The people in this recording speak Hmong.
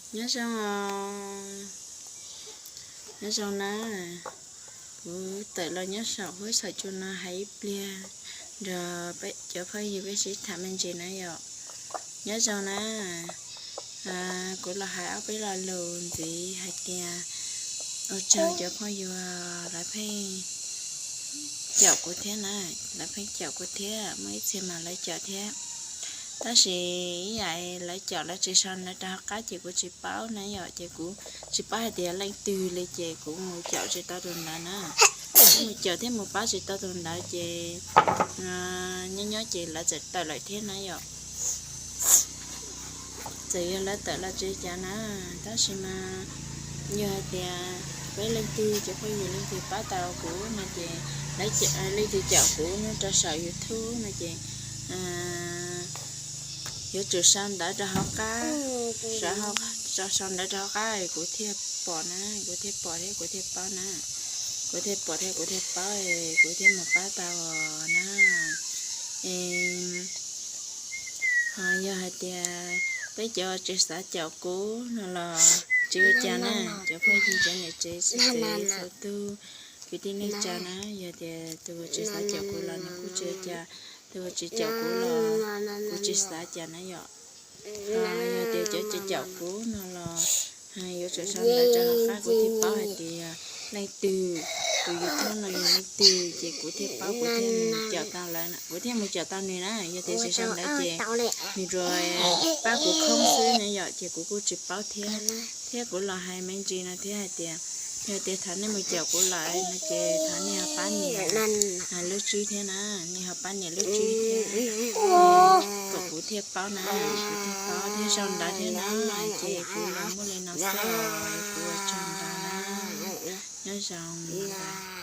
Nyob zoo, nyob zoo na. Kuv tawm los nyob saum huab saum cua no hais ib pliag nrog cov phooj ywg peb sib tham me ntsis na yom. Nyob zoo na. Kuv los hais ob peb lo lus ntxiv hais tias ua tsaug cov phooj ywg lawv pheej caum kuv thiab na, lawv pheej caum kuv thiab, muaj ib txhia mas lawv caum thiab. Tab sis ib yam lawv caum lawv tsis sau ntawv rau hauv qab ces kuv tsis paub na yom, ces kuv tsis paub hais tias leej twg li ces kuv mus caum tsis tau tus ntawd na. Mus caum thiab mus pab tsis tau tus ntawd ces nyob nyob ces lawv txawm tawm lawm thiab na yom. Txawm yog lawv tawm los tsis ua cas na, tab sis mas yog hais tias peb leej twg cov phooj ywg leej twg pab tau kuv no ces, leej twg caum kuv rau saum YouTube no ces yuav tsum sau ntawv rau hauv qab, sau ntawv rau hauv qab kuv thiaj pom na, kuv thiaj pom thiab kuv thiaj paub na, kuv thiaj pom thiab kuv thiaj paub, kuv thiaj mus pab tau na. Ho yog hais tias peb cov tsis xav caum kuv no los tsis ua cas na, cov phooj ywg cov niam tsev txiv tsev txhua tus, kwv tij neej tsa na, yog tias tus uas tsis xav caum kuv los nws kuj tsis ua cas, tus uas tsis caum kuv los kuv tsis xav cas na yom. Yog tias cov caum kuv no los yuav tsum sau ntawv rau hauv qab kuv thiaj paub hais tias leej twg, tus YouTube no yog leej twg ces kuv thiaj paub, kuv thiaj mus caum tau lawv, kuv thiaj mus caum tau nws na. Yog tias tsis sau ntawv ces nws tsuas pab kuv khoob xwb na yom, ces kuv kuj tsis paub thiab. Thiab kuv los hais me ntsis no thiab hais tias yog tias thaum nej mus caum kuv lawm no ces thov nej ho pab nias lub tswb thiab na, nej ho pab nias lub tswb thiab kom kuv thiaj paub na, kuv thiaj paub thiab sau ntawv thiab na, ces kuv los muaj li no xwb, kuv ua tsaug ntau na, nyob zoo na.